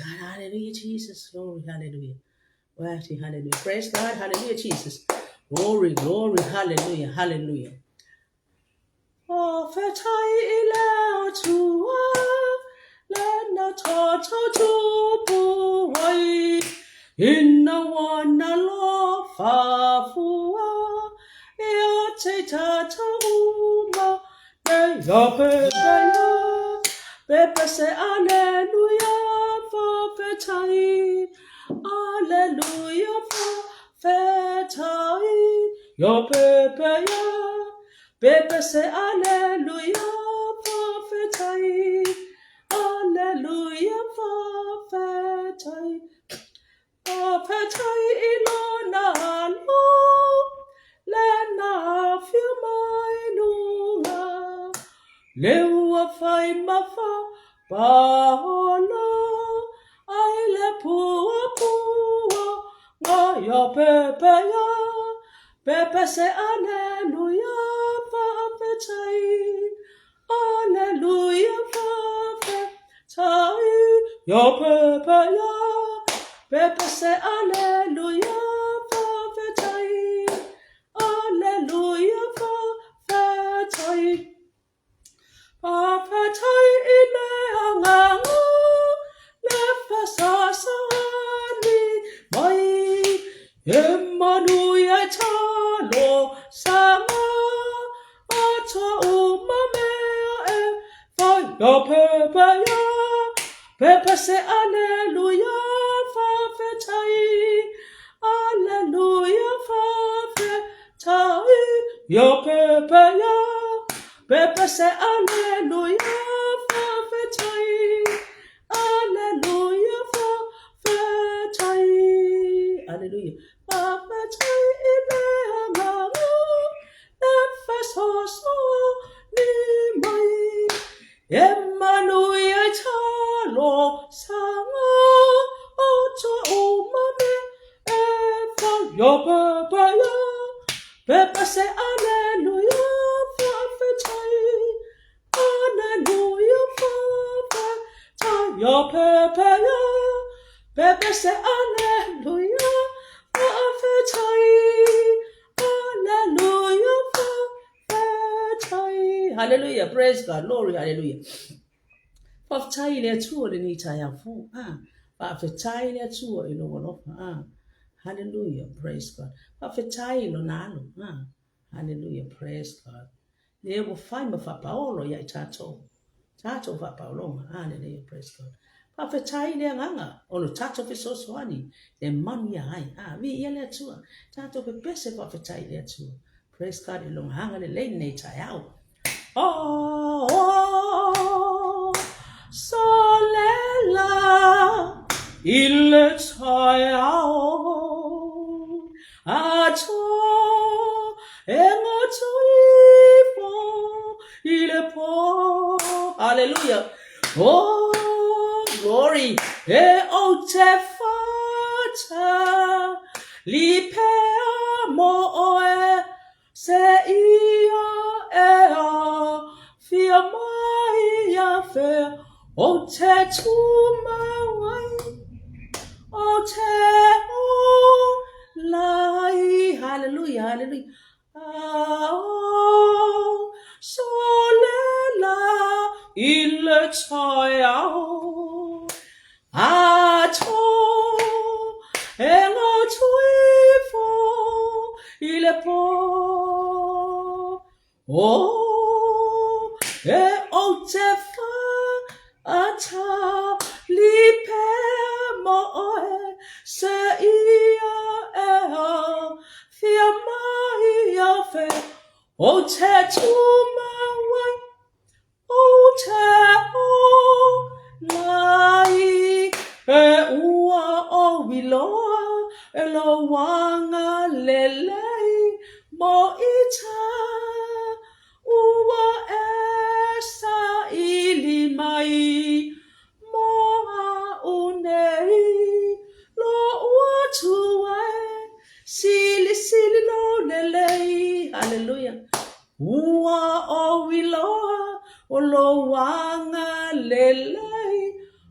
God. Hallelujah, Jesus. Glory, hallelujah. Worthy, hallelujah. Praise God. Hallelujah, Jesus. Glory, glory, hallelujah, hallelujah. Fa'afetai i le Atua, lena tatou tupu ai, ina ua nalo fua, ia te tatou uma, nei ia pepe ia, pepe se aleluia, fa'afetai, aleluia, fa'afetai, ia pepe ia, pepe se aleluia, fa'afetai, aleluia, fa'afetai. Fa'afetai i lona alo, lena afio mai luga, le ua fai ma faapaolo ai le puapuaga ia pepe ia, pepe se aleluia, fa'afetai, aleluia, fa'afetai, ia pepe ia, pepe se aleluia, fa'afetai, aleluia, fa'afetai. Fa'afetai i le Agaga, le fesoasoani mai, e manuia ai talosaga atoa uma mea e fai ia pepe ia, pepe se aleluia, fa'afetai, aleluia, fa'afetai, ia pepe ia, pepe se aleluia, fa'afetai, aleluia, fa'afetai, aleluia, fa'afetai i le Agaga, le fesoasoani mai, e manuia ai talosaga atoa uma mea e fai ia pepe ia, pepe se aleluia, fa'afetai, aleluia, fa'afetai, ia pepe ia, pepe se aleluia, fa'afetai, aleluia, fa'afetai. Hallelujah, praise God, glory, hallelujah. Fa'afetai i le Atua lenei taeao fou. Ah, fa'afetai i le Atua i lou alofa. Ah, hallelujah, praise God. Fa'afetai i lona alo. Ah, hallelujah, praise God. Le ua fai ma fa'apaolo ia i tatou. Tatou fa'apaologa. Hallelujah, praise God. Fa'afetai i le Agaga o lo tatou fesoasoani e manuia ai. Ah, viia le Atua. Tatou pepese fa'afetai i le Atua. Praise God i lona agalelei lenei taeao. Oh, oh, solela i le taeao ato e goto ifo i le po. Hallelujah. Oh, glory. E ou te fata li pea mo oe se ia e afio mai ia fea ou te tumau ai, ou te ola ai. Hallelujah, hallelujah. Ah, oh, solela i le taeao ato e goto ifo i le po. Oh, e ou te fa'atali pea mo oe se ia e afio mai ia fea ou te tumau ai, ou te ola ai, e ua ou iloa e lou agalelei mo ita ua e saili mai mo a'u nei lo'u Atua e silisili lou lelei. Hallelujah. Ua ou iloa o lou agalelei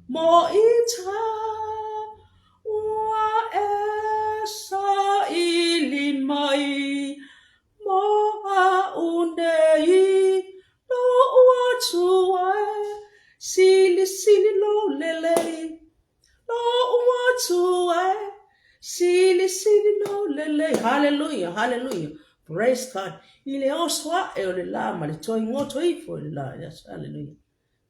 mo ita. Atua e, silisili lou lelei. Haleluia, haleluia. Praise God. I le oso aʻe o le lā ma le toe goto ifo i le lā. Yes, haleluia.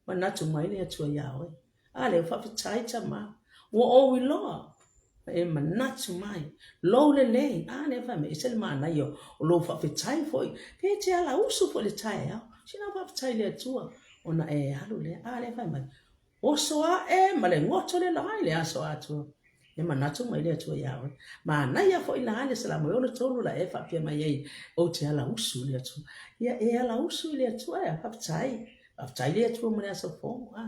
Manatu mai le Atua iā oe. A lea ua faafetai tama. Ua ou iloa. E manatu mai. Lou lelei. A lea fai mai, ese le manaia o lou faafetai foi. Pe te ala usu foi i le taeao. Sina faafetai i le Atua ona e alu lea. A lea fai mai, oso aʻe ma le goto le lā i le aso atoa. E manatu mai le Atua iā oe. Manaia foi la le Salamo e 63 la e faapea mai ai, Ou te ala usu i le Atua. Ia e ala usu i le Atua ea, faafetai. Faafetai le Atua mo le aso fou. A.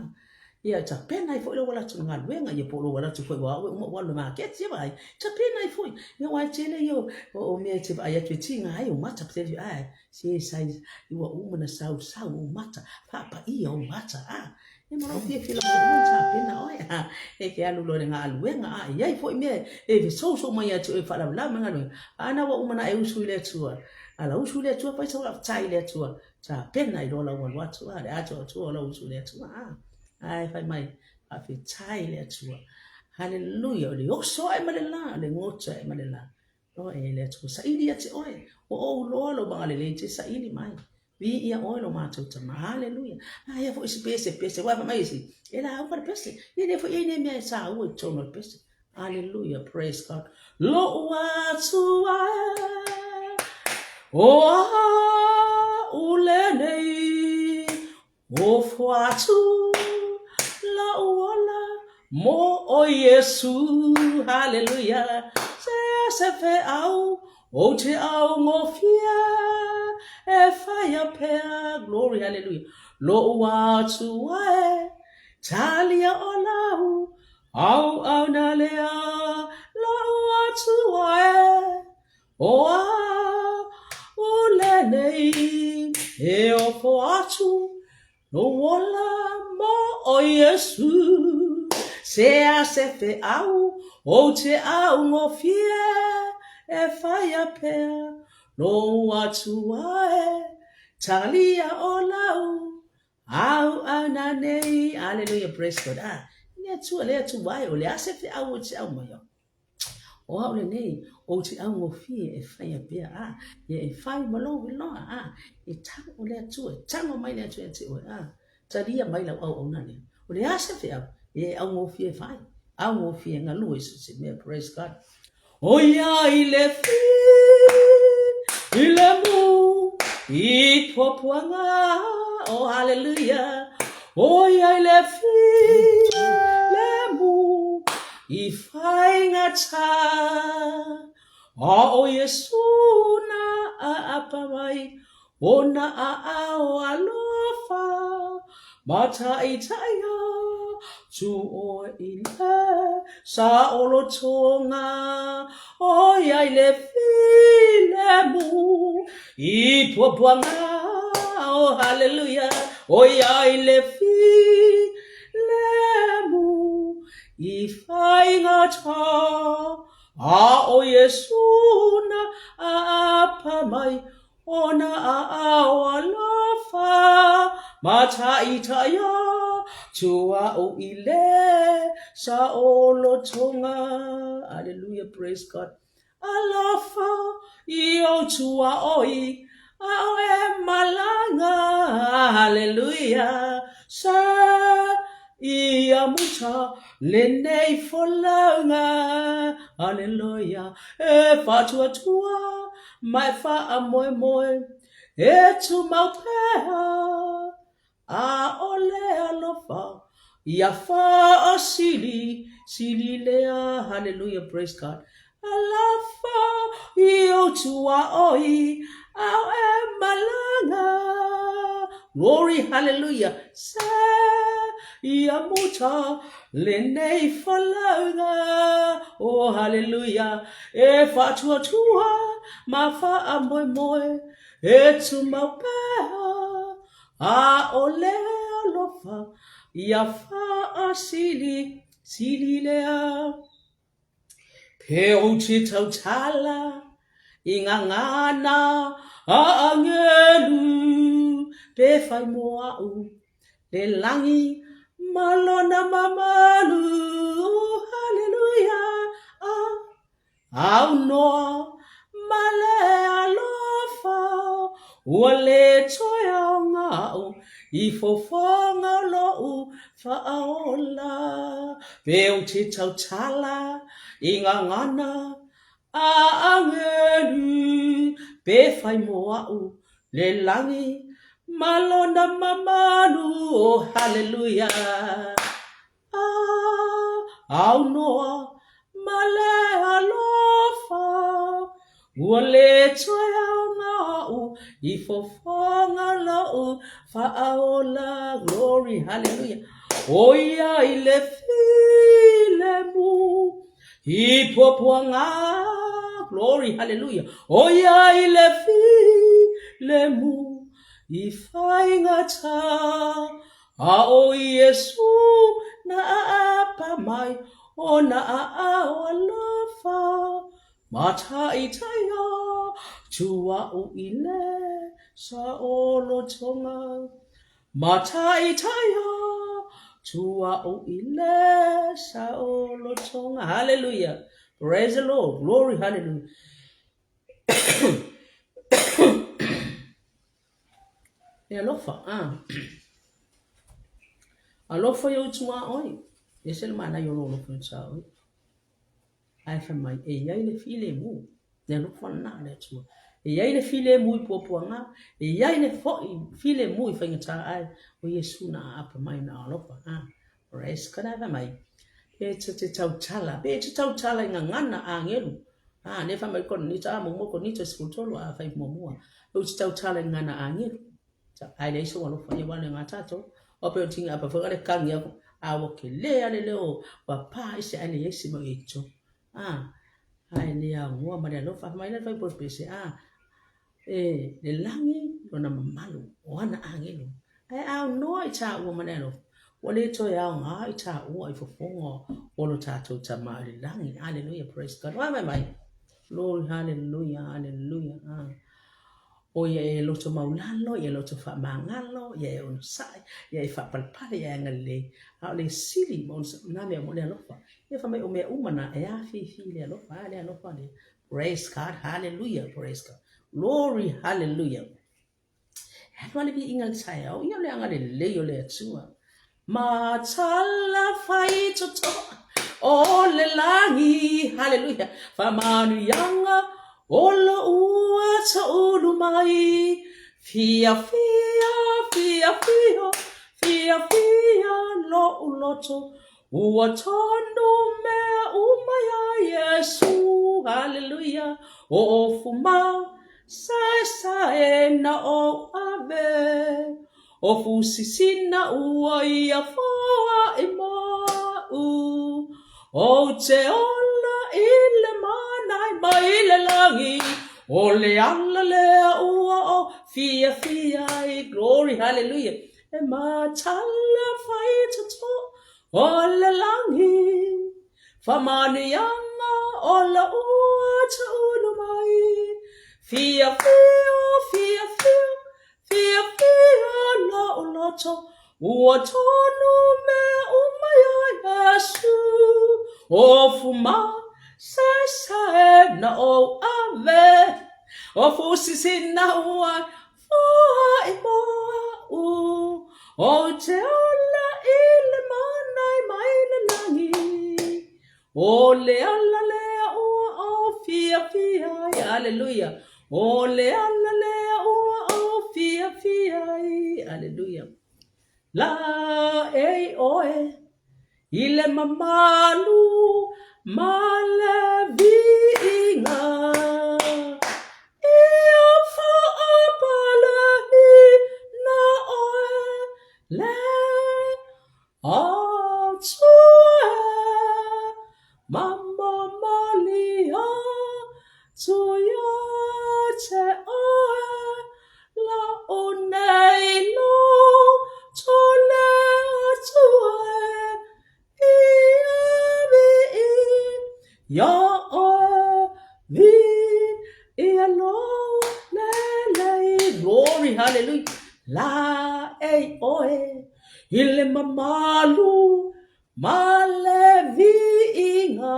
Ia e tapena ai foi lou ala atu i le galuega, ia po o lou ala atu foi aua o au e uma ou alu i le maketi, ia vaai, tapena ai foi. Ia aua e tele ia o mea e te vaai atu e tiga ai ou mata, ae se sai ua uma ona sausau ou mata, faapaia ou mata, a. Ia ma lou fiafia lava ua uma ona tapena oe, a. E te alu loa i le galuega, a e i ai foi mea e fesousou mai ia te oe e faalavelave mai galuega, a na ua uma ona e usu i le Atua. Ala usu i le Atua, fai sau faafetai i le Atua, tapena ai loa lau alu atu, a, le atoatoa o lau usu i le Atua, a. Ae fai mai, faafetai i le Atua. Haleluia, o le oso ae ma le la, o le goto ae ma le la. O e le Atua, saili ia te oe, ua ou iloa lou agalelei te saili mai. Viia oe lo matou Tama. Haleluia. A ia foi se pese, pese, aua fai mai isi, e lauga le pese. Ia le foi i ai nei mea e saua i totonu o le pese. Haleluia, praise God. Lou Atua e, o a'u lenei, Ofo atu lou ola mo o Iesu. Haleluia. Se se feau ou te augofie e whaia pea. Glory, hallelujah. Lou Atua e, talia o lau au au na lea. Lou Atua e, O a'u lenei e ofo atu lou ola mo o Iesu. Se a se feau ou te augofie e whaia pea lou Atua e talia o lau auauna nei. Aleluia, praise God. Ah, le Atua, le Atua e, o le a se feau ou te au mai au. O au lenei, ou te augofie e whaia pea, a, ia e whai ma lou iloa, a, e tago le Atua, e tago mai le Atua ia te oe, a, talia mai lau auauna lea. O le a se feau, ia e augofie e whai, augofie e galue i so se mea, praise God. O ia i le fi, i le mu, i puapuaga, oh hallelujah, o ia i le fi, le mu, I faigata a ʻo Iesū na ʻaʻapa mai ona aao alofa Mataʻitaʻi atu ʻoe i le saolotoga ʻOiai le filemu i puapuaga Oh hallelujah ʻOiai le filemu I faigata a ʻo Iesū na ʻaʻapa mai ona aao alofa Mataʻitaʻi atu au i le saolotoga Hallelujah, praise God. Alofa i ou tuaoi a o e malaga Haleluia Se ia muta lenei folauga Haleluia E faatuatua ma e faamoemoe E tumau pea ʻAʻole alofa ia faasili sili lea Hallelujah praise God Alofa i ou tuaoi a o e malaga Glory hallelujah Se ia muta lenei folauga Oh hallelujah E faatuatua ma faamoemoe E tumau pea ʻAʻole alofa ia faasili sili lea. Pe ou te tautala i ngā ngana a angelu, pe whai mō aʻu le langi ma lona mamalu. Oh, hallelujah! I fofoga o lo'u faaola. Pe ou te tautala i gagana a agelu, pe fai mo a'u le lagi ma lona mamalu. Oh, haleluia! Ah, aunoa ma le alofa, ua le toe aoga oʻu i fofoga loʻu faaola. Glory, hallelujah. ʻO ia i le filemu i puapuaga. Glory, hallelujah. ʻO ia i le filemu i faigata. A ʻo Iesū na ʻaʻapa mai ona aao alofa, Mātaitai atu aʻu i le saolotoga. Mātaitai atu aʻu i le saolotoga. Hallelujah. Praise the Lord. Glory, hallelujah. E alofa, a. Alofa i ou tuaoi. E ese le manaia o lou alofa i tuaoi. Ae fai mai, e i ai le filemu. Le alofa lena a le Atua. E i ai le filemu i puapuaga, e i ai le foi filemu i faigata ae o Iesu na aapa mai na alofa. A. Praise God. Ae fai mai, pe ta te tautala, pe te tautala i gagana agelu. A, ne fai mai Korinito, a, muamua Korinito 13, a, fai muamua. Pe te tautala i gagana agelu. Ae leai sou alofa ia wale ngā tātou. O pe o tinga apa whakare kangi aku. A ua ke le ale leo wa pā ise ae le ese mau e to. A, ae le a ngoa ma le alofa. Mai le fai po pese. A, e le langi lona mamalu o ana angelo. Ae ao noa i tā ua ma le alofa. Ua le toe aoga i tā ua i fofoga o lo tātou Tama i le langi. Hallelujah, praise God. Wai mai mai. Glory, hallelujah, hallelujah. Ah. ʻO ia e loto maulalo, ia e loto faamagalo, ia e onosai, ia e faapalepale, ia e agalelei, ʻaʻole e sili ma onosai, nā mea uma o le alofa. Ia fai mai o mea uma na e afifi i le alofa, a le alofa le. Praise God, hallelujah, praise God. Glory, hallelujah. E alu a le viiga i le taeao, ia o le agalelei o le Atua. Matala fai totoa o le lagi, hallelujah, faamanuiaga o lou atoulu mai. Fia fia, fia fia, fia fia loʻu loto, ua tonu mea uma iā Iesū, hallelujah, ofu ma saesae na ou ave. O Fusisina ua ia foai ma'u, Ou te ola i le manai mai le lagi, O le ala lea ua ou fiafia ai. Glory, hallelujah. E matala fai toto o le lagi, Faamanuiaga o lou atoulu mai. Fiafia, fiafia, Fiafia loʻu loto, ua tonu mea uma iā Iesū. Ofu ma saesae na ou ave, o fusisina ua foai moaʻu. Ou te ola i le manai mai le lagi, ʻO le ala lea ua ou fiafia ai. Aleluia. ʻO le ala lea ua ou fiafia ai. Aleluia. Laei ʻoe i le mamalu ma le viiga. Ia faapalehina ʻoe le Atua e, ma momoli atu ia te oe, Loʻu nei loto le Atua e, Ia viia iā ʻoe, viia lou lelei. Glory, hallelujah, laei ʻoe. I le mamalu ma le viiga,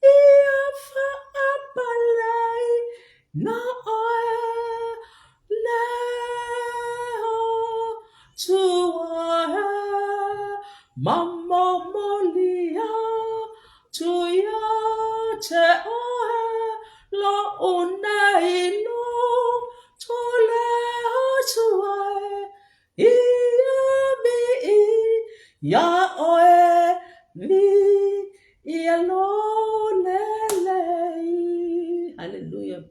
ia faapalehina ʻoe le te oe loʻu nei loto le Atua e ia miʻi iā ʻoe viia lou lelei. Hallelujah.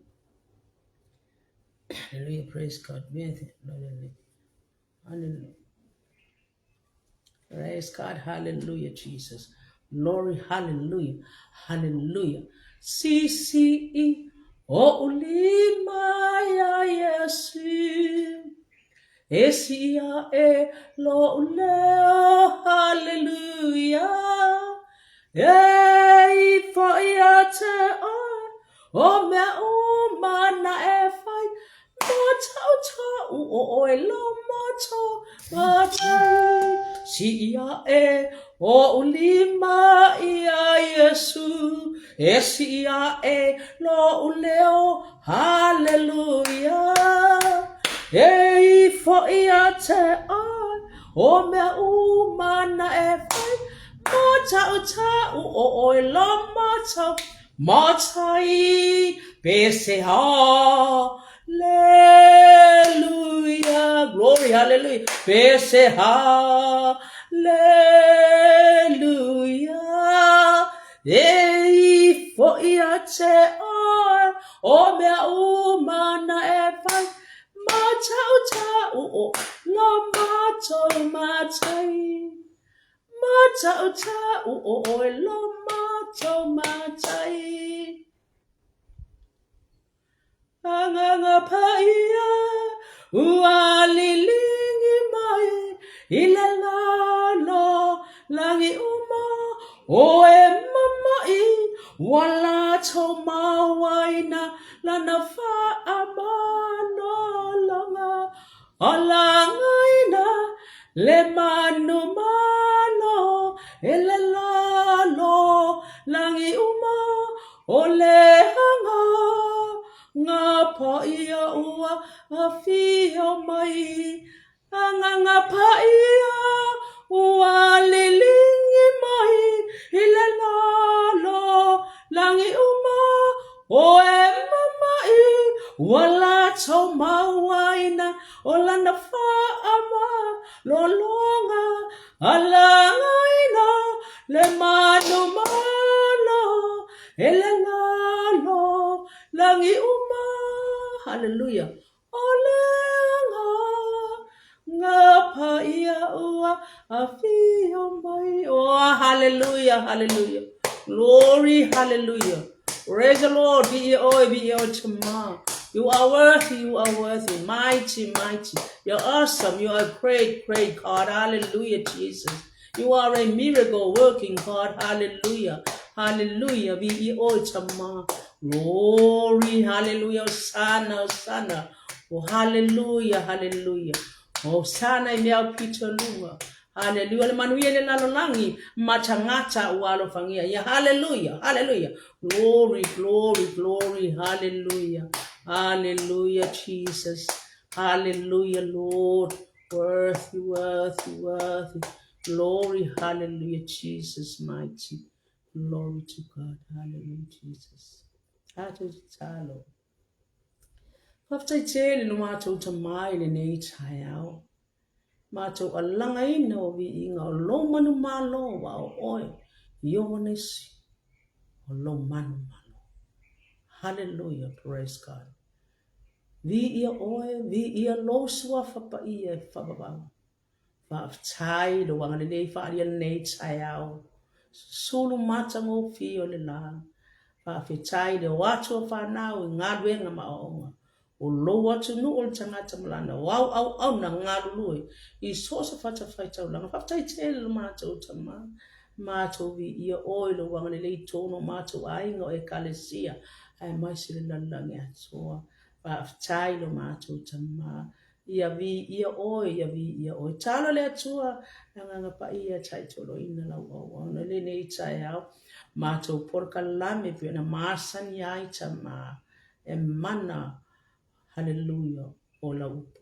Hallelujah. Praise God. Hallelujah. Praise God. Hallelujah, Jesus. Glory, hallelujah. Hallelujah. Si, si, i, o ulima ia Yesu. E si ia e lo leo. Hallelujah. E i fo ia te oe. O mea uma na e fai, Mātautau o oe lo mato matai Si ia e oʻu lima iā Iesū E siʻi aʻe loʻu leo Haleluia E ifo ia te ʻoe O mea uma na e fai Mātautau o oe lo mato Matai pese hallelujah glory hallelujah pese hallelujah e ifo ia te oe o mea uma na e fai Matautau o lo matou matai Matautau o oe lo matou matai. Agaga paia ua lilingi mai i le lalo lagi uma o e mamaʻi ua latou mauaina lana faamalologa Alagaina le manumalo e le lalo lagi uma o le aga ngā paia ua afio mai Agaga paia ua lilingi mai i le lalo lagi uma o e mamaʻi ua latou mauaina o lana faamalologa Alagaina le manumalo e le lalo lagi uma. Hallelujah. O le aga ngā paia ua afio mai. Oh, hallelujah, hallelujah. Glory, hallelujah. Praise the Lord. Be ye oe, be ye oe tama. You are worthy, you are worthy. Mighty, mighty. You're awesome. You are great, great God. Hallelujah, Jesus. You are a miracle working God. Hallelujah. Hallelujah. Be ye oe tama. Glory. Hallelujah. Hosanna, Hosanna. Oh, hallelujah, hallelujah. Hosanna i mea o pito lunga. Hallelujah. Le manuia le lalolagi matagata ua alofagia ia. Hallelujah. Hallelujah. Glory, glory, glory. Hallelujah. Hallelujah, Jesus. Hallelujah, Lord. Worthy, worthy, worthy. Glory, hallelujah, Jesus mighty. Glory to God. Hallelujah, Jesus. Tatou tatalo. Faafetai tele no matou tama i lenei taeao. Matou alagaina o viiga o lou manumalo ua o oe i Ioanesi o lou manumalo. Hallelujah, praise God. Viia oe, viia lou suafa paia e faavavau. Faafetai lou agalelei faaalia lenei taeao. Susulu matagofie o le la. Faafetai le o atu o fanau i galuega ma aoaoga. O lou atunuu o le tagata ma lana o au auauna galulue i so o se fatafaitaulaga. Faafetai tele lo matou tama. Matou viia oe lou agalelei i totonu o matou aiga o Ekalesia aemaise le lalolagi atoa. Faafetai lo matou tama. Ia viia oe, ia viia oe. Talo le Atua, le Agaga Paia e taitoloina lau auauna i lenei taeao. Matou polokalame pei ona masani ai Tama e mana, haleluia, o lau upu.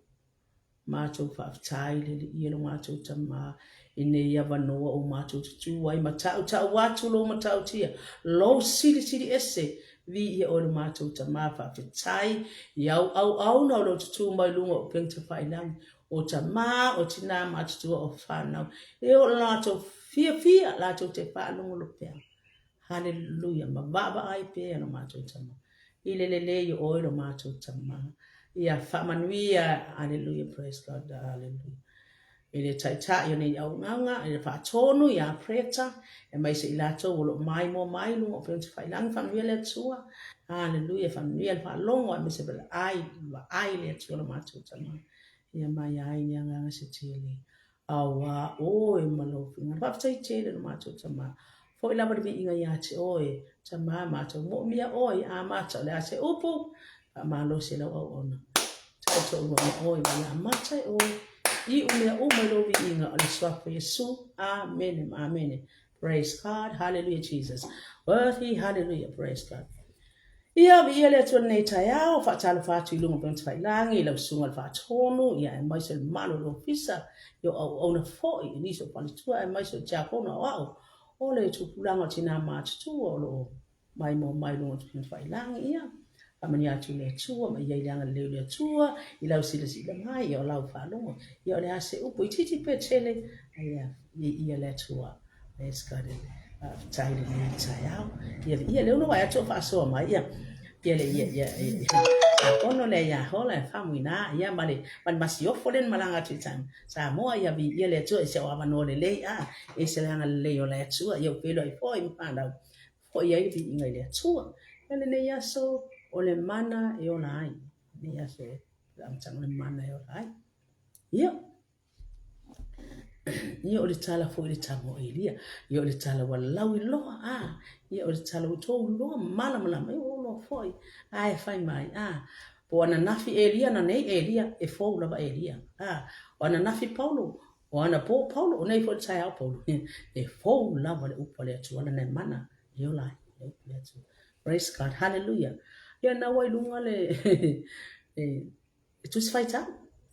Matou faafetai i le Alii e lo matou Tama i nei avanoa o matou tutū ai ma tautau atu lou matautia, lou silisili ese, viia oe lo matou Tama, faafetai i au auauna o lo o tutū mai luga o upega tafailagi, o tama, o tinā matutua, o whanau, e o latou fiafia latou te faalogologo pea. Haleluia, ma vaavaai pea lo matou Tama. I le lelei o oe lo matou Tama. Ia faamanuia, haleluia, praise God, haleluia. I le taitai o nei auaunaga, i le faatonu ia Preta, aemaise i latou o lo o maimoa mai luga o upega tafailagi, faamanuia le Atua, haleluia, faamanuia le faalogo, aemaise vaai, vaai le Atua lo matou Tama. Ia mai ai le agaga se tele. Auā oe ma lou finagalo. Faafetai tele lo matou Tama. Foi lava le viiga ia te oe, Tama, matou moomia oe i amata o le a se upu, faamalosi e lau auauna. Taoto lua ma oe mai ia amata e oe, iu mea uma i lou viiga o le Suafa Iesu. Amene ma amene. Praise God, hallelujah Jesus. Worthy, hallelujah, praise God. Ia, viia le Atua i lenei taeao, faatalofa atu i luga o Upega Tafailagi, i lau susuga i le Faatonu, ia aemaise o le mamalu o le Ofisa, ia o auauna foi i nisi o faletua, aemaise o tiakono aoao, o le tupulaga o tinā matutua o lo o maimoa mai i luga o Upega Tafailagi, ia, faamanuia atu i le Atua, ma ia i le agalelei o le Atua, i lau silasila mai, ia o lau faalogo, ia o le a se upu itiiti pe tele, ia, viia le Atua. Praise God. Faafetai i lenei taeao. Ia viia le ulu atu o faasoa mai ia. Ia le ia ia ia. A ono le ia hola e famuina ia ma le ma le masiofo le malaga atu i Samoa ia viia le Atua i se o avanoa lelei a e se le agalelei o le Atua ia u feiloai foi ma whanau foi ai le viiga i le Atua. Ia lenei aso o le mana e ola ai. Lenei aso le amataga o le mana e ola ai. Ia Ia o le tala foi le tama o Elia. Ia o le tala ua lauiloa, a. Ia o le tala ua tou loa malamalama. Ia ua loa foi. Ae fai mai, a. Po o ananafi Elia, ananei Elia, e fou lava Elia. A. O ananafi Paulo, o anapo Paulo, o nei foi le taeao Paulo. E fou lava le upu a le Atua, lana e mana e ola ai le upu a le Atua. Praise God, hallelujah. Ia na ua i luga le, E Tusi Faitau,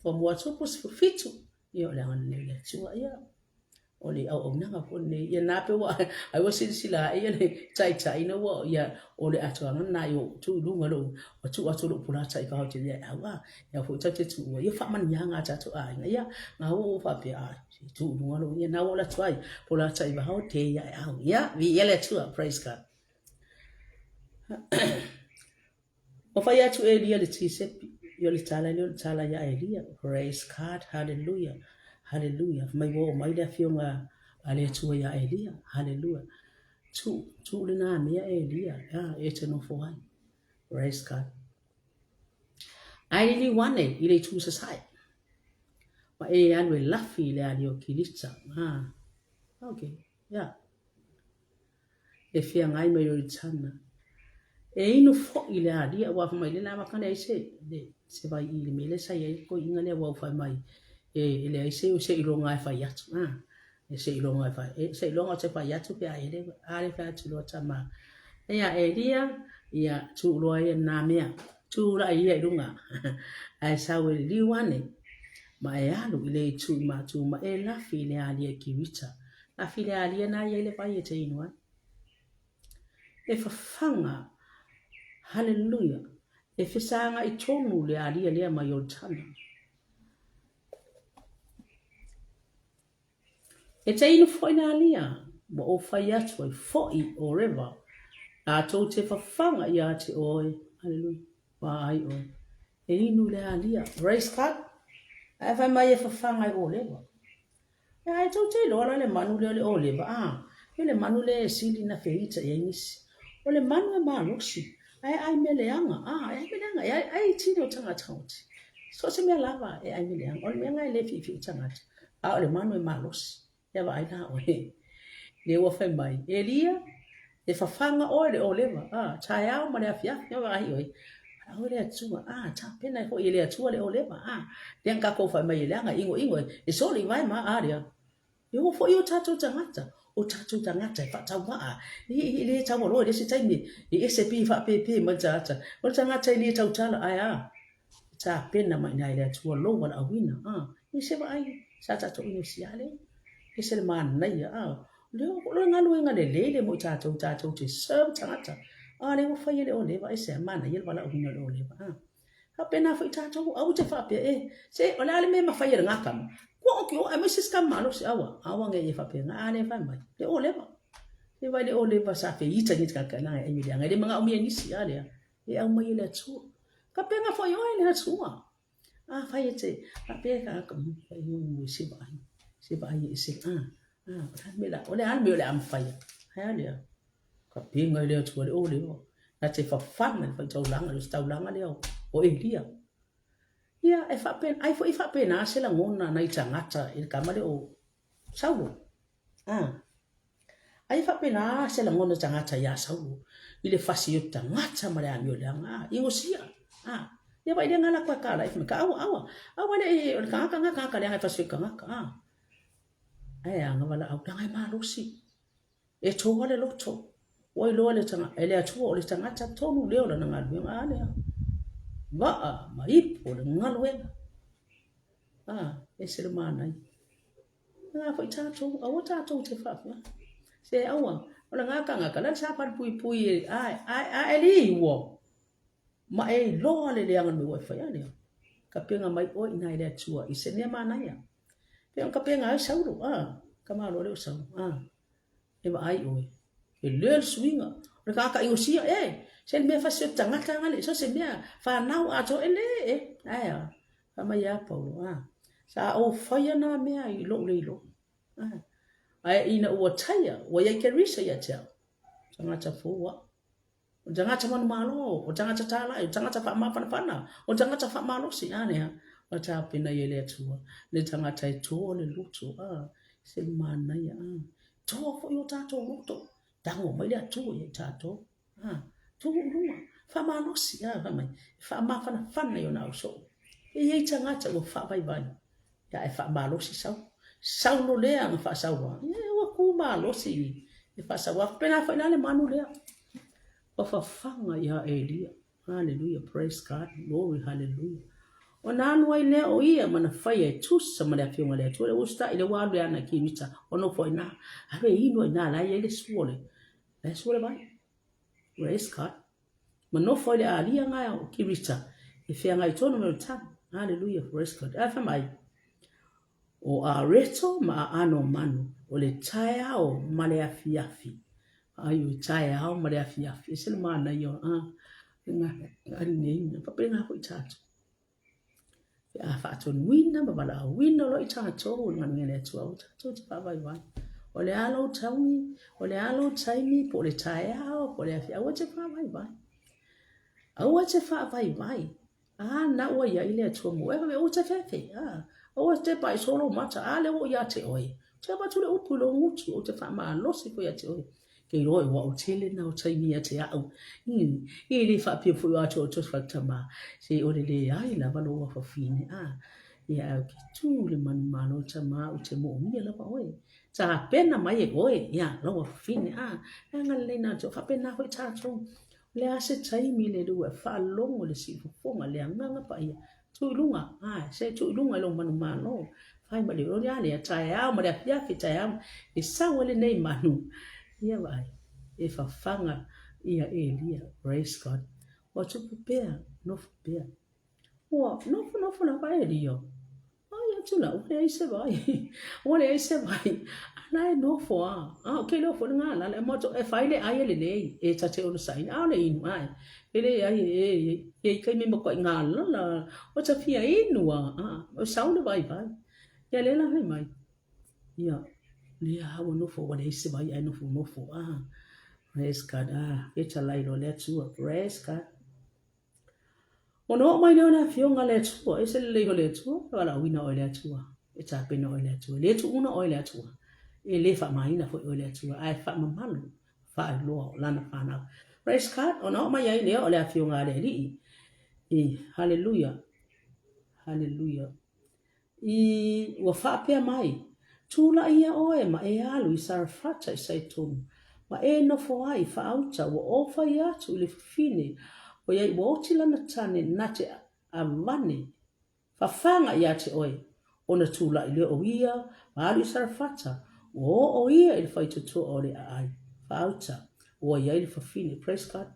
Muamua atu po 17, ia o le agalelei o le Atua, ia o le auaunaga foi lenei. Ia na pe ua, ai ua silasila ae ia le taitai na ua, ia o le atoaga lena i o tuu i luga lou, ua tuu atu lou pulata i vaho te ia e au a, ia foi tau te tuua, ia faamanuiaga a tatou aiga, ia ngā ua ua faapea, a, se tuu i luga lou, ia na ua ola atu ai, pulata i vaho te ia e au, ia, viia le Atua, praise God. Ua fai atu Elia i le Tisepi, ia o le tala lea o le tala ia Elia. Praise God, hallelujah, hallelujah. Fai mai ua oo mai le afioga a le Atua ia Elia, hallelujah. Tuu, tuu lena mea Elia, a, e te nofo ai. Praise God. Ae liliu ane i le itu sasae. Ma e alu e lafi i le ali o Kirita. Ah, okay, yeah. E feagai mai Ioritana. E inu foi le alia, ua fai mai le la waka leai se, le, se vai i le mea lea sa i ai le toeaina lea ua fai mai, e, e leai se, se iloga e fai atu, a, e se iloga e fai, e, se iloga o te fai atu pe a e le, a le fai atu loa tama. Ia, Elia, ia, tuu loa ia nā mea, tulai ia i luga, ae sau e liliu ane, ma e alu i le itu i Matu ma e lafi i le alia i Kirita. Lafi le alia na i ai le vai e te inu ai. E fafaga, hallelujah, e fesagai tonu le alia lea mai Ioritana. E te inu foi le alia, ua ou fai atu ai foi o Reva, latou te fafaga ia te oe, hallelujah, vaai oe, e inu le alia, praise God, ae fai mai e fafaga e Oleva. Ia ae tou te iloa la le manu lea o le ʻōlewa, a, ia le manu lea e sili na feita i ai nisi. O le manu e malosi, ae ʻai mea leaga, a, e ʻai mea leaga, e ʻai, ʻai i tino o tagata oti. So o se mea lava e ʻai mea leaga. O le mea lena e le fiufiu tagata, a o le manu e malosi. Ia vaai la ʻoe. Lea ua fai mai, Elia, E fafaga ʻoe le ʻōlewa, a, taeao ma le afiafi, ia vaai ʻoe, ʻaʻole le Atua, a, tapena ai foi e le Atua le ʻōlewa, a, lea na kākou fai mai e leaga, e ʻinoʻino, e soli i wae ma, a lea. E oo foi o tātou tagata, o tātou tagata e faataumaa, e le taualoa i le isi taimi, e ese pei e faapēpē mai le tagata, o le tagata e le tautala, ae a? Tapena mai ina e le Atua lou valaauina, a. I se vaai, sa tatou inosia lea. Ese le manaia, a. Lea o le galuega lelei lea mo i tatou, tatou te serve tagata. A lea ua fai e le Oleva, ese a manaia le valaauina o le Oleva, a. Faapena foi tatou, aua te faapea, e, se, o le a le mea e mafai e lena tama? Kua oki o, aemaise se tama malosi, aua, aua ne i e faapena, a lea fai mai, le Oleva. Se vai le Oleva sa feita ni tagata na e ai leaga, e le manaomia e nisi, a lea, e aumai e le Atua. Faapena foi oe le Atua. Afai e te faapea e tagata, e se vaai, se vaai e se, a, a, o le a le mea o le a mafaia? Ae a lea? Ka pega i le Atua le o lea. Na te fafaga le faitaulaga, le taulaga lea o Elia. Ia, e faapena, ai foi faapena se lagona nai tagata i le tama lea o Saulo. A. Ai faapena se lagona tagata iā Saulo i le fasi o tagata ma le amio leaga. A, inosia. A, ia vai le ngala koe ka lai ka aua aua. Aua le o le tagata nga tagata leaga e fasi o tagata. A. Ae a nga valaau leaga e malosi. E toa le loto. Ua iloa le tanga, e le Atua o le tagata tonu lea o lana galuega. A lea. Vaa ma ipu o le galuega. A, ese le manaia. Lena foi tatou, aua tatou te faapea. Se aua, o le gata gata, la le sapali puipui e, a, a, a e li ua. Ma e iloa le leaga le mea ua e fai, a lea. Kapega mai oe i ina i le Atua i se mea manaia. Pei ona kapega ai Saulo, a, ka malo lea o Saulo, a. E vaai oe, e lea le suiga, o le tagata inosia, e, se le mea fasi o le tagata ngale, so se mea fanau atoa, e le, e, ae a, fai mai ia Paulo, a, sa ou faia nā mea i lou le iloa, a, ae ina ua taia, ua iai Kerisa ia te au, tagata fou au. O le tagata manumalo, o le tagata tālai, o le tagata faamafanafana, o le tagata faamalosi, a lea, ua tapena ia e le Atua, le tagata e toa le loto, a, se manaia, a, toa foi o tātou loto, tago mai le Atua ia i tātou, a, tuu i luga, faamalosi, a, fai mai, e faamafanafana i ona ausoo. E i ai tagata ua faavaivai, ia e faamalosi sau. Saulo lea na faasaua, ia ua tu malosi e faasaua. Faapena foi la le manu lea. Ua fafaga ia Elia. Hallelujah, praise God, glory, hallelujah. Ona alu ai lea o ia ma na faia e tusa ma le afioga a le Atua. Le usitai le ua alu e ana i Kirita, o nofo i ina. Alu e inu ai ina, la e i ai le sua le, la e sua le vai. Praise God. Ma nofo ai le alia nga o Kirita, e feagai tonu me o le tanu. Hallelujah, praise God. Ae fai mai, o areto ma aano manu, o le taeao ma le afiafi. Ai o le taeao ma le afiafi. Ese le manaia o a, nga, nga nei, faapena foi tatou. Pe a faatonuina ma valaauina loa i tatou i le galuega a le Atua, aua tatou te faavaivai. O le a lou taimi, o le a lou taimi, po o le taeao, po o le afiafi, aua te faavaivai. Aua te faavaivai. A na ua iai le Atua mo oe, aua te fefe. A, aua te pai solo mata, a lea ua ou ia te oe. Te avatu le upu i lou gutu, ou te faamalosi foi ia te oe. Kei iloa e ua ou tele na o taimi ia te a'u. I, e le faapea foi o atu o tosi whakatama, se o le leai lava lou afafine, a, ia ae ou ke tu le manumalo tama u te moomia lava oe. Tapena mai e oe, ia, lou afafine, a, e agalelei na atu, faapena foi tatou. O le a se taimi le lua e faalogo le siufofoga, le agaga paia, Tu i luga, āe, se tu i luga i lou manumalo. Fai mai le o a lea, taeao ma le afiafi, taeao, e sau ai lenei manu. Ia vaai, e fafaga ia Elia, praise God. Ua tupu pea, nofo pea. Ua nofo nofo lava Elia. Ai atu la, ua leai se vai. Ua leai se vai. A la e nofo a. A o ke iloa foi le galala. E moto e fai le ai e lelei. E ta te onosaina. Aole inu ae. E leai e e e i taimi makuai galala. Ua ta fia inu a. A o sau le vaivai. Ia lea la fai mai. Ia lea a ua nofo ua leai se vai ae nofo nofo a. Praise God. A fetalai loa le Atua. Praise God. Ona oo mai lea o le Afioga a le Atua, ese le lelei o le Atua, e valaauina oe e le Atua, e tapena oe e le Atua, e le tuuna oe e le Atua, e le faamaina foi oe e le Atua, ae faamamalu, faailoa o Lana fanau. Praise God! Ona oo mai ai lea o le Afioga a le Alii. I, haleluia, haleluia. I, ua faapea mai, Tulaʻi ia ʻoe ma e alu i Sarefata i Saitonu, ma e nofo ai faauta ua ou fai atu i le fafine, ʻoiai ua oti lana tane na te Avane, fafaga ia te oe, ona tulai lea o ia ma alu i Sarefata, ua oo ia i le faitotoa o le aai, faauta, ua i ai le fafine. Praise God.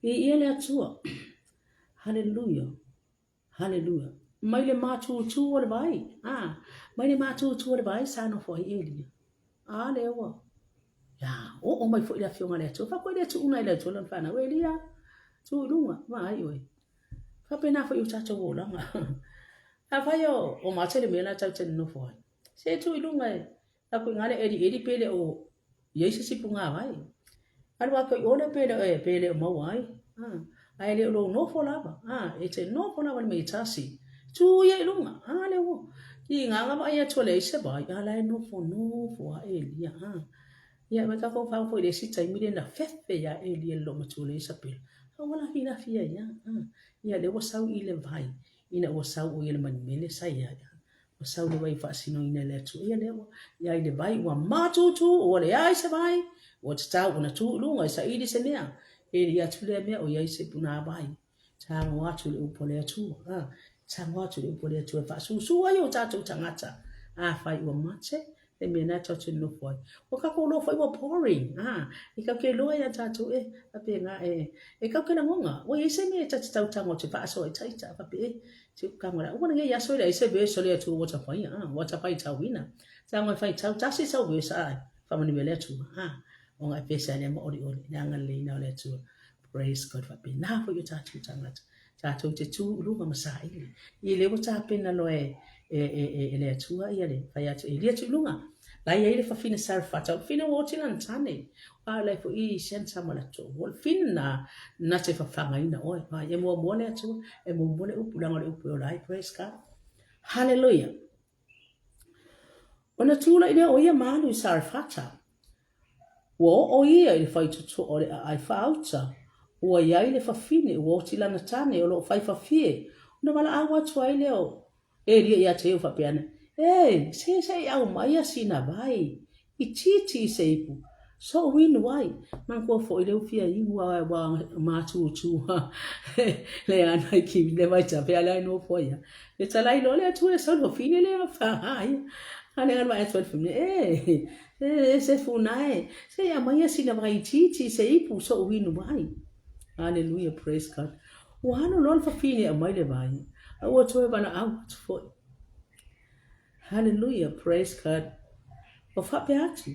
Viia le Atua. Haleluia. Haleluia. Mai le matutu o le vai. Ah, mai le matutu o le vai sa nofo ai Elia. A lea ua. Ia, oo mai foi le afioga a le Atua. Faapea le tuuga i le Atua lana fanau. Elia, tu i luga, vaai oe. Faapena foi o tatou olaga. Afai o, o mate le mea la tau te nofo ai. Se tu i luga e, aku i ngā le eli eli pe le o i ai se isi pugāvai. Alu atu i ʻole pe le, pe le o maua ai. A, a e le o lou nofo lava. A, e te nofo lava i le mea e tasi. Tū ia i luga. A, le ua. I ngā ngā vaai atu a leai se vai. A, la e nofo, nofo a Elia. A, ia, me tākou whao foi le isi taimi le na fefe ia Elia le loo matua le Isabela. A ua lafi lafi ai ia. A, ia le ua sau i le vai. Ina ua sau o ia le manimele sa ia. Ua sau le vai faasinoina e le Atua. Ia lea ua i ai le vai, ua matutu, ua leai se vai, ua tatau ona tu i luga e saili se mea. E li atu lea mea o i ai se punāwai. Tago atu le upu a le Atua. A, tago atu le upu a le Atua e faasusu ai o tatou tagata. Afai ua mate, le mea na tatou te nofo ai. Ua kākou loa foi ua boring. A, e kau ke loa ia tatou e, faapena e, e kau ke lagoga. Ua i ai se mea e ta te tau tago atu e faasoa i taita, faapea e, Te ukanga la. Ua nei aso le se verse le atu ua tapai a ua tapai tauina. Tanga e whai tau tasi sau verse a whamanu le atua a o ngai pesa le mo ori ori le anga le ina o le atua. Praise God fa pe na fo yo tatu tangata. Tātou te tū uluga ma saili. I le ua tāpena loa e, e, e, e, e le Atua ia le whai atu e lia tu lunga. Lai ai le whawhina Sarafata, o whina o oti lan tane. Wa lai fo i sian tama la to. O whina na, na te whawhanga ina oe. Wa e mua mua le Atua, e mua mua le upu, langa le upu e ola ai. Praise God. Hallelujah. Ona tūlai lea o ia ma alu i Sarafata. Ua oo ia i le faitotoa o le aai faauta, ua i ai le fafine ua oti lana tane o lo o fai fafie, ona valaau atu ai lea o Elia ia te ia faapea ana, E, se se i aumaia sina vai, itiiti i se ipu, soʻu inu ai, manatua foi le ufia inu a ua matutu le ana i ki le vaitape a le ai nofo ai ia. Le talai loa le Atua e sau le fafine lea fa ia. A le alu ae atu ai le fafine, e, e, se funa e, se i aumaia sina vai itiiti i se ipu soʻu inu ai. Hallelujah, praise God. Ua alu loa le fafine e aumai le vai, a ua toe valaau atu foi. Hallelujah, praise God. Ua faapea atu,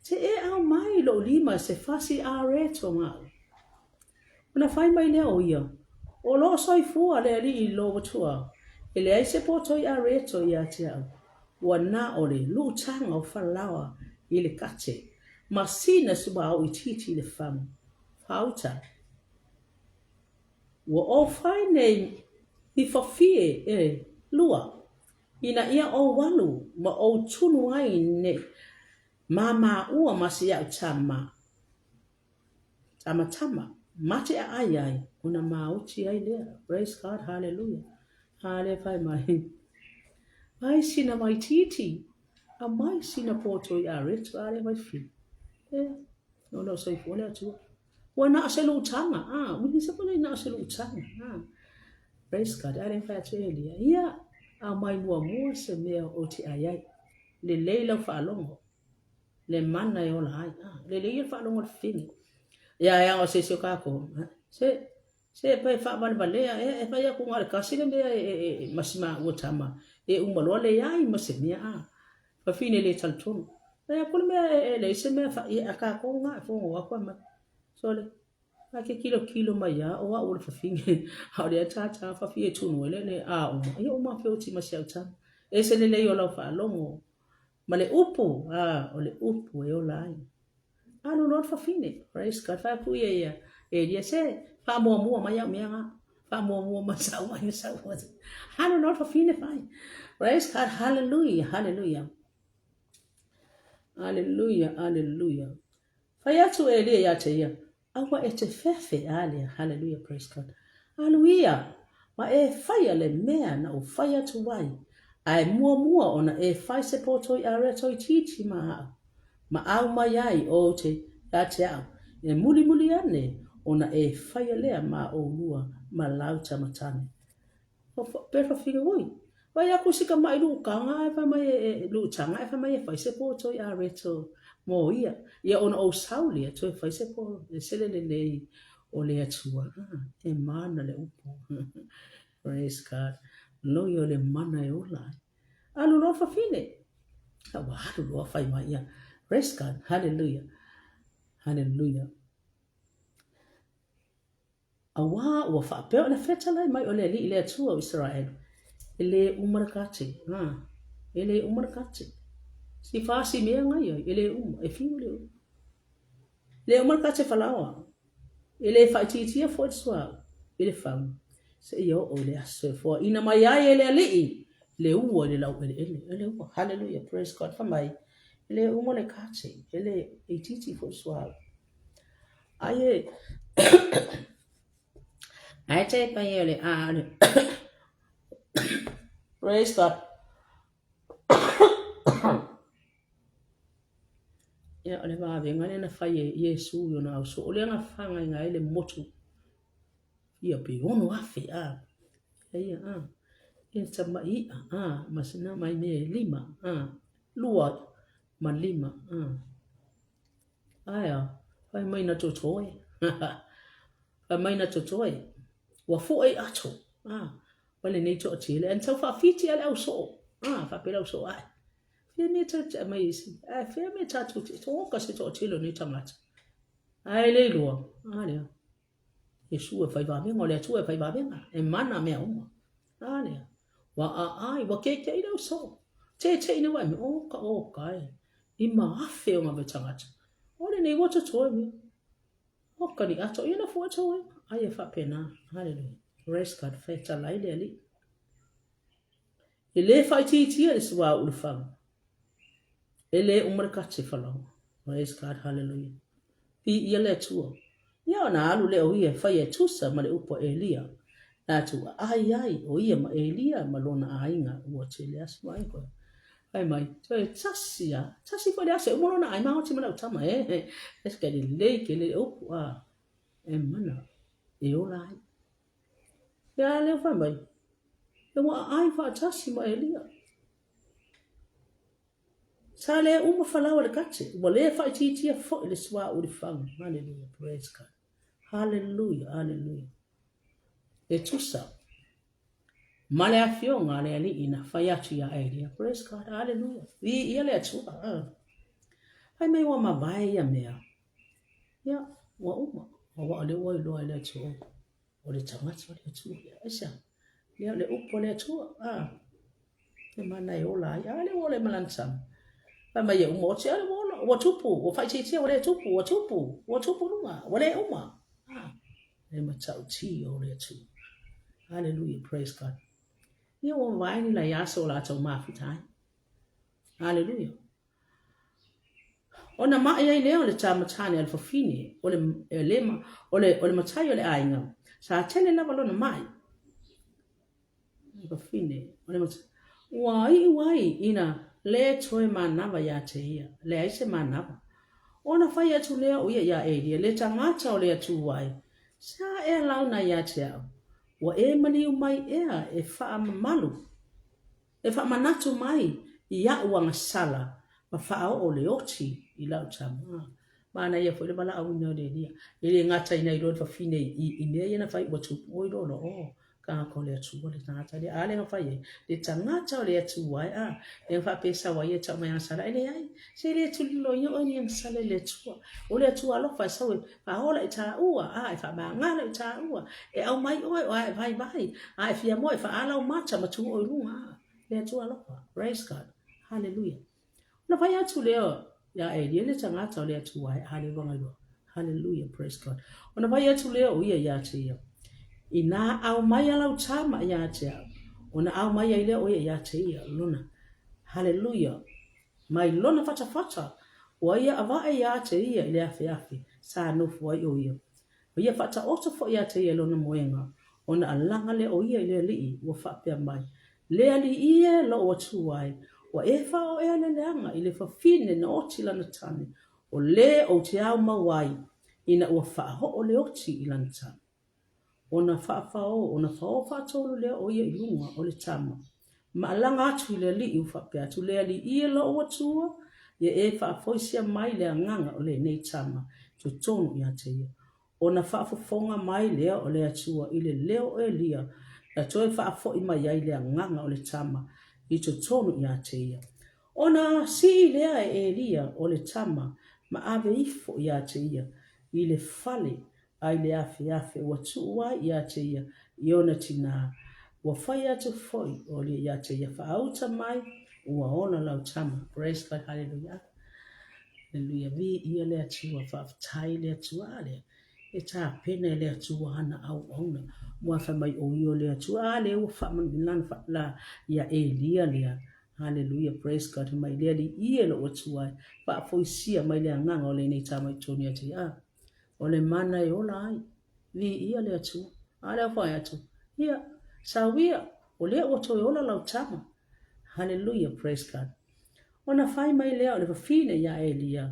Te e aumai lou lima se fasi areto maʻu. Ona fai mai lea o ia, O loo soifua le Alii i lou Atua, e leai se poto i areto ia te au, ua na o le luutaga o falaoa i le kate, ma sina suauu itiiti i le fagu. Faauta. Ua ou fai nei i fafie e lua, ina ia ou alu ma ou tunu ai nei māmāʻua ma si aʻu tama, tamatama, mate aʻai ai, ona māuti ai lea. Praise God, hallelujah. A lea fai mai, Ai sina waitiiti, a mai sina poto i areto, a lea fai fi. E, no lo soifua le Atua. Ua na o se lutaga, a, ua se pole na o se lutaga, a. Praise God, a lea fai atu Elia, ia, a mai muamua se mea o te ai ai. Lelei lau faalogo, le mana e ola ai, a, lelei ia le faalogo o le fafine. Ia, e ao se isi o kākou, se, se e pai faavalevalea, e, e fai aku ngā le kasi le mea e, e, e, ma si maua tama, e uma loa le ai ma se mea, a. Fafine le talitonu. E aku le mea e leai se mea fa ia a kākou ngā e whongo aku ai mai. Sole, a ke kilo kilo mai a o au o le fafine. A o le tātā fafie e tunu ele le a uma. Ia uma whioti ma si au tama. E se lelei o lau whaalogo. Ma le upu, a o le upu e ola ai. Alu loa le fafine. Praise God. Whai aku ia ia. Elia se whaamuamua mai au mea ngā. Whaamuamua mai sau mai sau mai. Alu loa le fafine whai. Praise God. Hallelujah. Hallelujah. Hallelujah. Hallelujah. Whai atu Elia ia te ia. Aua e te fefe, alea. Hallelujah. Praise God. Alu ia. Ma e whaia le mea na u whai atu ai. A e muamua ona e whai se poto i areto i titi ma au. Ma au mai ai o te ia te au. E mulimuli ane Ona e faia lea ma ʻolua ma lau tama tane. Pe fafine oi. Vai aku si ka mai lu kanga e fa mai e lu changa e fa mai e fai se po toi a reto mo ia. Ia ona o sau lea toe fai se po e sele le lei o le atua. Ah, e mana le upu. Praise God. No ia o le mana e ola ai. Alu loa fafine. A ua alu loa fai mai ia. Praise God. Hallelujah. Hallelujah. Auā ua faapea ona fetalai mai o le Alii le Atua o Isaraelu, e lē uma le kate, ā, e lē uma le kate. Si fasi mea ngai ai, e lē uma, e fiu e lē uma. E lē uma le kate falaoa, e lē faaitiitia foi le suauu i le fagu, seia oo i le aso e foaina mai ai e le Alii le ua i le laueleele. E le ua, hallelujah, praise God, fai mai, e lē uma le kate, e lē itiiti foi le suauu. Ai e Ai te pai o le a le Praise God. Ia o le vavega lea na fai e Iesu i ona auso o lea na whangaiga ai le motu ia pe 6,000 a ia a ia tama'i i'a a ma sina mai mea e lima a lua ma lima a Aea, fai mai na totoe. Fai mai na totoe. Ua foe i ato. Ah, wa lenei toatele. Ae na tau faafiti a le au soo. Ah, faapea le au soo, ae. Fea mea tau te mai isi. Ae fea mea tatou te toka se toatele o nei tagata. Ae le iloa. Ah, lea. Iesu e fai vavega, o le Atua e fai vavega, e mana mea uma. A lea, ua ʻaʻai, ua kekeʻi le au soo. Teteʻi nei ua emi, oka, oka e, 5,000 o ngave tagata. O lenei ua totoe mea. Oka ni ato ia na fua toe. Ai e faapena. Hallelujah. Praise God. Fetalai le Alii. E lē faaitiitia le suauu i le fagu. E lē uma le kate falaoa. Praise God, hallelujah. Viia le Atua. Ia ona alu lea o ia e fai e tusa ma le upu a Elia. Latou aai ai o ia ma Elia ma lona aiga ua tele aso mai koe. Fai mai, toe tasi a, tasi foi le aso e uma lona ai maoti ma lau tama e. E lelei tele le upu a, e mana e ola ai. Ia lea fai mai, e ua aai faatasi ma Elia. Sa le uma falaoa le kate, ua le faaitiitia foi le suauu i le fagu. Hallelujah, praise God. Hallelujah, hallelujah. E tusa ma le afioga a le Alii na fai atu iā Elia. Praise God, hallelujah. Viia le Atua. Fai mai ua mavae ia mea. Ia, ua uma. Aua o lea ua iloa e le Atua. O le tagata o le Atua lea. Aisea? Lea o le upu a le Atua. A. E mana e ola ai. A lea ua ola i malana tama. Fai mai e uma oti, a lea ua ola. Ua tupu, ua faaitiitia, ua le tupu, ua tupu, ua tupu luga, ua le uma. A. Le matautia o le Atua. Hallelujah, praise God. Ia ua mavae ni lai aso o latou mafuta ai. Hallelujah. Ona maʻi ai lea o le tama tane a le fafine, o le, le, o le, o le matai o le aiga, sa tele lava lona maʻi. Fafine, o le matai. Ua iu ai ina lē toe manava iā te ia, leai se manava. Ona fai atu lea o ia iā Elia, le tagata o le Atua e, sa ea launa iā te au, ua e maliu mai ea e faamamalu E faamanatu mai iaʻu agasala ma faaoo le oti i lau tama. Manaia foi le valaauina o le Elia. E le gata ina iloa le fafine i mea ia na fai ua tupu oi loa loa, oh, tagata o le Atua le tagata lea. A lea na fai ai, le tagata o le Atua e, a, lea na faapea sau ai e tau mai agasala. E leai, se le tuliloia oe ni agasala i le Atua. O le Atua alofa e sau e faaola i tāua, a, e faamagalo i tāua, e aumai oe, a e vaivai, a e fia moe, e faaala ou mata ma tu oe i luga, a, le Atua alofa. Praise God. Hallelujah. Ona fai atu lea iā Elia le tagata o le Atua e haleluga. Hallelujah. Praise God. Ona fai atu lea o ia iā te ia. Inā aumai a lau tama iā te au, ona aumai ai lea o ia iā te ia, lona. Hallelujah. Mai lona fatafata, ua ia avae iā te ia i le afeafe sa nofo ai o ia. Ua ia faataoto foi iā te ia i lona moega, ona alaga lea o ia i le alii, ua faapea mai, Le alii e, lou Atua e, ua e faaoo ea le leaga i le fafine na oti lana tane, o le ou te ao mau ai. Ina ua faaoo le oti i lana tama. Ona faafao, ona fao faatolu lea o ia i luga o le tama, ma alaga atu i le alii ua faapea atu, Le alii e lou Atua, ia e faafoisia mai le agaga o lenei tama i totonu ia te ia. Ona faafofoga mai lea o le Atua i le leo o Elia, na toe faafoi mai ai le agaga o le tama i totonu ia te ia. Ona sii lea e Elia o le tama ma ave ifo ia te ia i le fale a i le afeafe ua tuu ai ia te ia i ona tinā, ua fai atu foi ʻo ia ia te ia, Faauta mai, ua ola lau tama. Praise God, hallelujah. Hallelujah. Viia le Atua, faafetai le Atua. A lea, e tapena e le Atua ana auauna. Ua fai mai o ia o le Atua. A lea ua faamanuia lana la ia Elia lea. Hallelujah, praise God. Mai le Alii e lou Atua e faafoisia mai le agaga o lenei tama i totonu ia te ia. A, o le mana e ola ai. Viia le Atua. A lea ua fai atu, ia, sau ia, o lea ua toe ola lau tama. Hallelujah, praise God. Ona fai mai lea o le fafine iā Elia,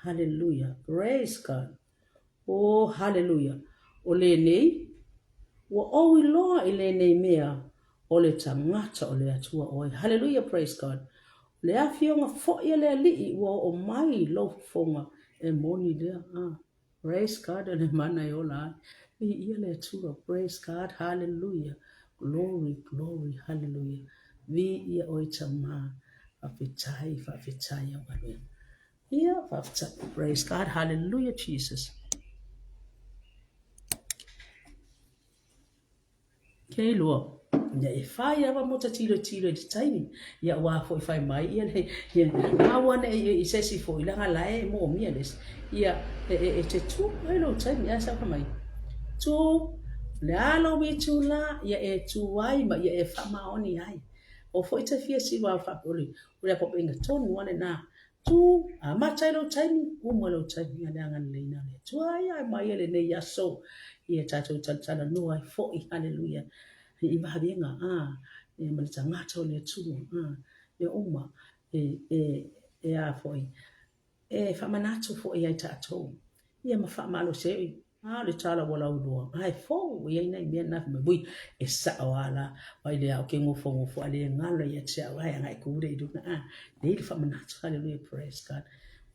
Hallelujah, praise God. Oh, hallelujah. O lenei, ua ou iloa i lenei mea, o le tagata o le Atua oe. Hallelujah, praise God. O le afioga foi a le Alii ua oo mai i lou fofoga, e moni lea. Ah. Praise God, o le mana e ola ai. Viia le Atua, praise God, hallelujah. Glory, glory, hallelujah. Viia oe Tama, faafetai, faafetai au galuega. Ia, faafetai. Praise God, hallelujah, Jesus. Kei loa, ia e whai awa mo ta tilo tilo i te taimi. Ia ua foi whai mai ia le, ia, aua ne i, i sesi foi langa lae e mo mia les. Ia, e, e, e te tū ai lou taimi, a sa mai. Tū, le alo mi tū la, ia e tū ai ma ia e whamaoni ai. O foi te fia si wā whapoli, o le apopenga tonu ale nā. Tū, amata i lou taimi, uma lou taimi, a le agalelei na le Atua ai ai mai e lenei aso, ia tātou talatalanoa ai foi, haleluia, i vavega, a, ia ma le tagata o le Atua, a, ia uma, e, e, e a foi, e faamanatu foi ai tātou, ia ma faamalosi ai, A o le tala ua lauiloa, ae fou e i ai nai mea na fai mai, ui, e sa'o a la, mai le ao ke gofogofo a le galo ia te au, ae agai ku le i luna, a, nei le faamanatu, hallelujah, praise God.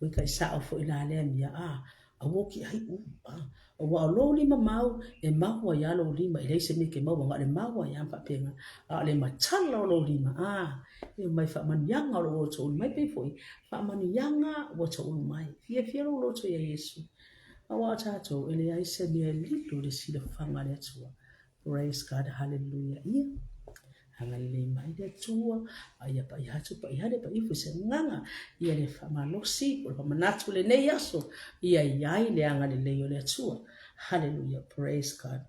Ui kai sa'o foi la lea mea, a, aua ki ai u, a, aua o lou lima mau, e mau ai a lou lima, e leai se mea e ke maua, na o le mau ai a ma faapena, a o le matala o lou lima, a, e mai faamanuiaga o lou loto ulu mai, pei foi, faamanuiaga ua toulu mai, fiafia lou loto ia Iesu. Aua o tatou e leai se mea e lilo i le silafaga a le Atua. Praise God, hallelujah. Ia, agalelei mai le Atua, a ia paia atu, paia ale, paia ifo i se agaga, ia le faamalosi, po o le faamanatu i lenei aso, ia i ai le agalelei o le Atua. Hallelujah, praise God.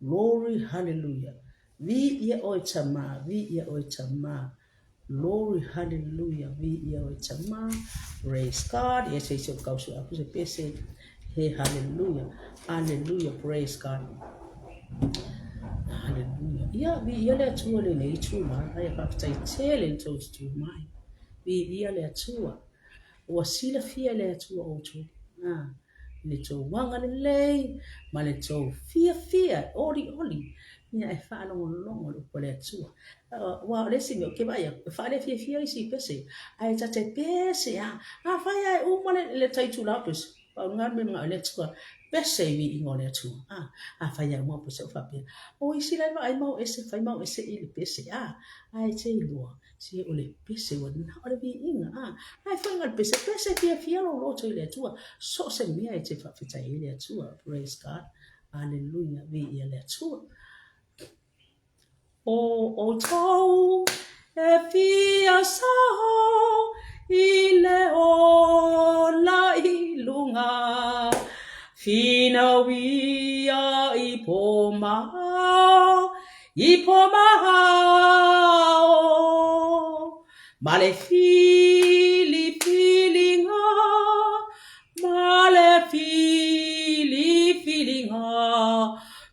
Glory hallelujah Viia oe Tama Viia oe Tama Glory hallelujah Viia oe Tama Praise God Ia se isi o kausu aku se pese He hallelujah Hallelujah praise God Hallelujah Ia viia le Atua lenei itula Aia faafetai tele i le tou tutū mai Viia le Atua Ua silafia e le Atua outou ah i le tou agalelei ma le tou fiafia e olioli ia e faalogologo i le upu a le Atua. Aua o le isi mea ou te vaai atu, e faalefiafia isi pese, ae ta te pese lava. Afai lava e uma le tai itula o pese, pau lena le mea e manao ai le Atua, pese i viiga o le Atua. Afai lava e uma pese, ou faapea, o isi la e vaai ma o ese, fai ma o ese i le pese, ae te iloa, Se o le pese ua na o le viiga, a, ae foi na o le pese, pese fiafia lou loto i le Atua, so o se mea e te faafetai ai le Atua, praise God, aleluia, viia le Atua. O outou e fia sao i le ola i luga, Finauia i po mau, I po mahao, ma le filifiliga, ma le filifiliga,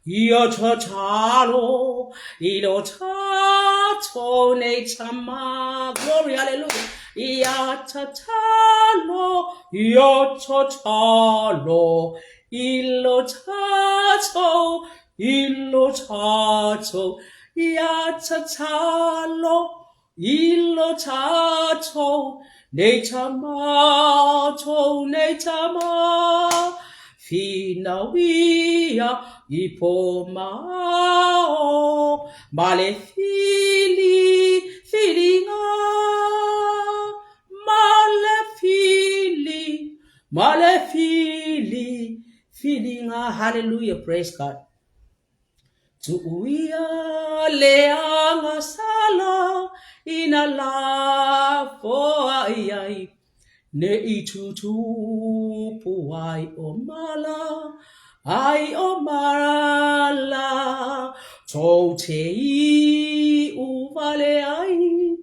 ia tatalo i lo tatou nei tama. Glory, hallelujah. Ia tatalo, ia tatalo. I lo cha cho, i lo cha cho, ya cha cha lo, i lo cha cho, nei cha ma cho, nei cha ma, finauia i po mao, ma le fili, filiga, ma le fili, ma le fili, filiga. Hallelujah, praise God. Tuuia le agasala ina lafoai ai, ne i tutupu ai o mala, ai o mala, tou te iu wale ai,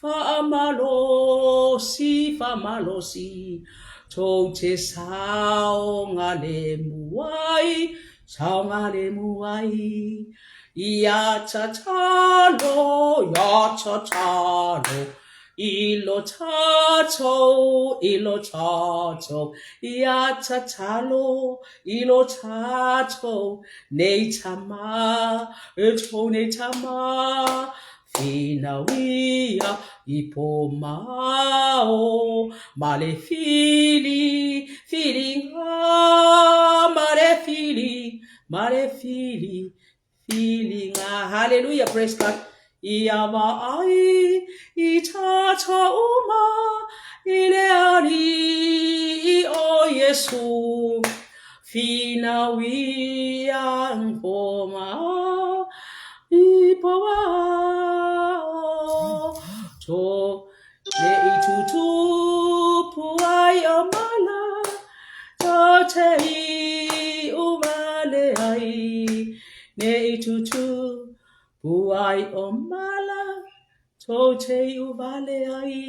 faamalosi, faamalosi, tou te saogalemu ai, saogalemu ai. Ia tatalo, ia tatalo, i lo tatou, i lo tatou, ia tatalo, i lo tatou, nei tama, e tou nei tama, finauia i po mao, ma le fili, filiga, ma le fili, ma le fili, filiga. Hallelujah, praise God. Ia vaai i tatou uma i le Alii o Iesu, finauia i po mao, i po mao, to ne i tutupu ai o mala, to te i umale ai, ne i tutupu ai o mala, to te i uvale ai.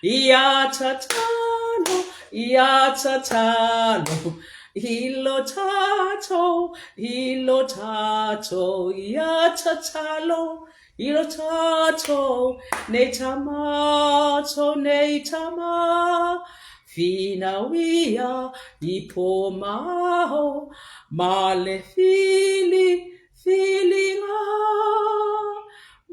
Ia tatalo, ia tatalo, i lo tatou, i lo tatou, ia tatalo, I lo tatou, nei tama, tou nei tama, finauia i po mao, ma le fili, filiga,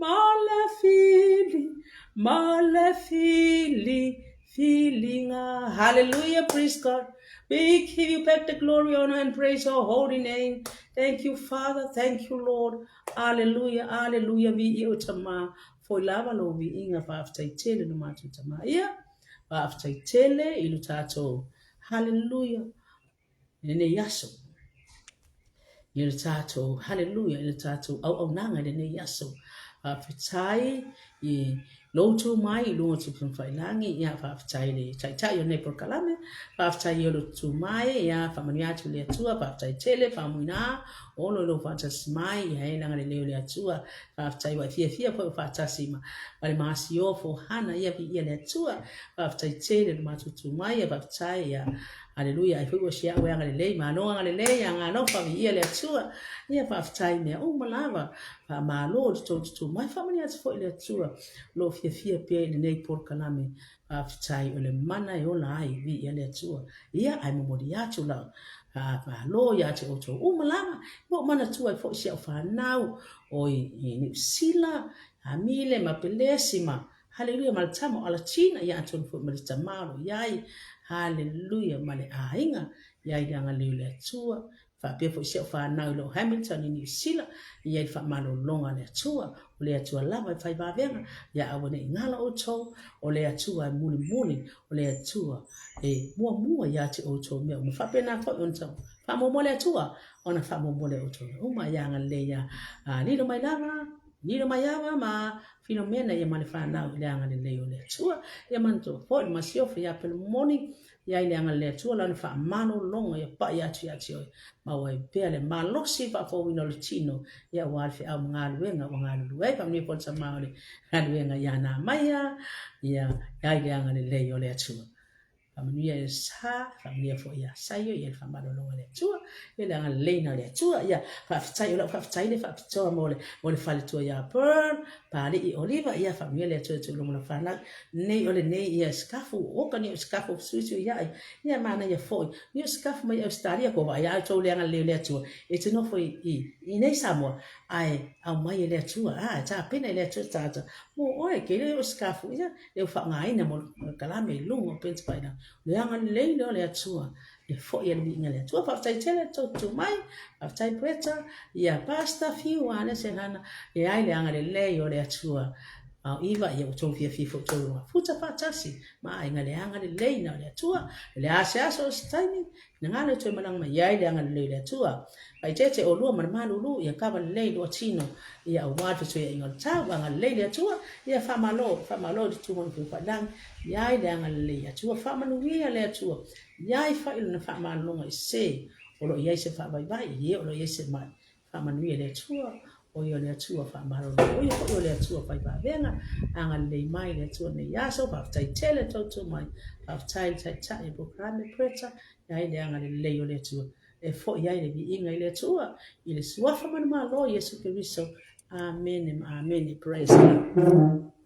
ma le fili, ma le fili, filiga. Hallelujah, praise God. We give you back the glory, honor, and praise your holy name. Thank you, Father. Thank you, Lord. Aleluia, aleluia, viia o Tama, foi lava lou viiga, faafetai tele lo matou Tama ia, faafetai tele i lo tatou, haleluia, i lenei aso, i lo tatou, haleluia, i lo tatou auaunaga i lenei aso, faafetai i lou tu mai i luga o Tupemafailagi, ia faafetai i le Taitai o lenei polokalame, faafetai i lou tu mai, ia faamanuia atu i le Atua, faafetai tele, faamuina olo i lou faatasi mai, ia e le agalelei o le Atua, faafetai ua e fiafia foi o faatasi ma le masiofo hana, ia viia le Atua, faafetai tele i lo matou tu mai, ia faafetai, ia Aleluia, ai foi ua si au e agalelei, malo agalelei, agalofa, viia le Atua. Ia faafetai mea uma lava, faamalo i le tou tutu mai, faamanuia atu foi le Atua o lo o fiafia pea i lenei polokalame. Faafetai o le mana e ola ai, viia le Atua. Ia, ae momoli atu lau faamalo ia te outou uma lava, ua ou manatua ai foi si au fanau o i Niu Sila, Amile ma Pelesi ma Haleluia ma le tama o Alatina ia atonu foi ma le tama o lo o i ai. Haleluia ma le aiga i ai le agalelei o le Atua. Faapea foi si au fanau i lo Hamilton i Niu Sila i ai le faamalologa a le Atua. O le Atua lava e fai vavega ia aua ne i galo outou. O le Atua e mulimuli, o le Atua e muamua ia te outou mea uma. Faapena foi ona tau faamuamua le Atua ona faamuamua lea o outou mea uma. Ia agalelei ia lilo mai lava, lilo mai ava ma Filomena ia ma le fanau i le agalelei o le Atua. Ia manatua foi le masiofo ia Pelemoni ia i le agalelei Atua lana faamalologa ia pai atu ia te oe. Maua ai pea le malosi faafouina o le tino ia aua le feau ma galuega ua galulue ai. Faamanuia foi le sama o le galuega ia Namaia ia i le agalelei o le Atua. Faamanuia i le sa, faamanuia foi ia Saio, ia le faamalologa a le Atua, ia le agalelei o le Atua. Ia faafetai, o lau faafetai le faapitoa mo le, mo le faletua ia Pearl, Pali'i Oliva, ia faamanuia le Atua i tulaga o lau fanau. Nei o lenei ia sikafu, oka ni o sikafu fesuisuia'i, ia manaia foi, ni o sikafu mai Ausetalia, kua vaai a outou le agalelei o le Atua, e te nofo i, i, i nei Samoa, ae aumai e le Atua, a, e tapena e le Atua tagata mo oe, ke le o sikafu, ia, e faaaogaina mo le kalame i luga o Prince Paina. O le agalelei lea o le Atua, e foi e le viiga le Atua. Faafetai tele le tou tutu mai, faafetai Bretta, ia Pastor Fiu a le Sehana, e ai le agalelei o le Atua. Ao iva ia ua fiafia foi tou luga futa faatasi ma aiga le agalelei na o le Atua. Le a se aso o se taimi, Finagalo e toe malaga mai ai le agalelei o le Atua. Faaeteete oulua ma le malulu, ia kava lelei lua tino, ia aua le fesuiaiga o le tau, agalelei le Atua, ia faamalo, faamalo i le tutuga o le Feufaailagi, ia ai le agalelei Atua, faamanuia le Atua, ia ai fai lona faamalologa i se o lo o i ai se faavaivai, i e o lo o i ai se mai. Faamanuia le Atua, o ia o le Atua faamalolo, o ia foi o le Atua fai vavega, agalelei mai le Atua nei aso, faafetai tele toutou mai, faafetai le taitai o polokalame Preta, e ai le agalelei o le Atua, e foi ai le viiga i le Atua, i le suafa manumalo o Iesu Keriso. Amene ma amene. Praise God.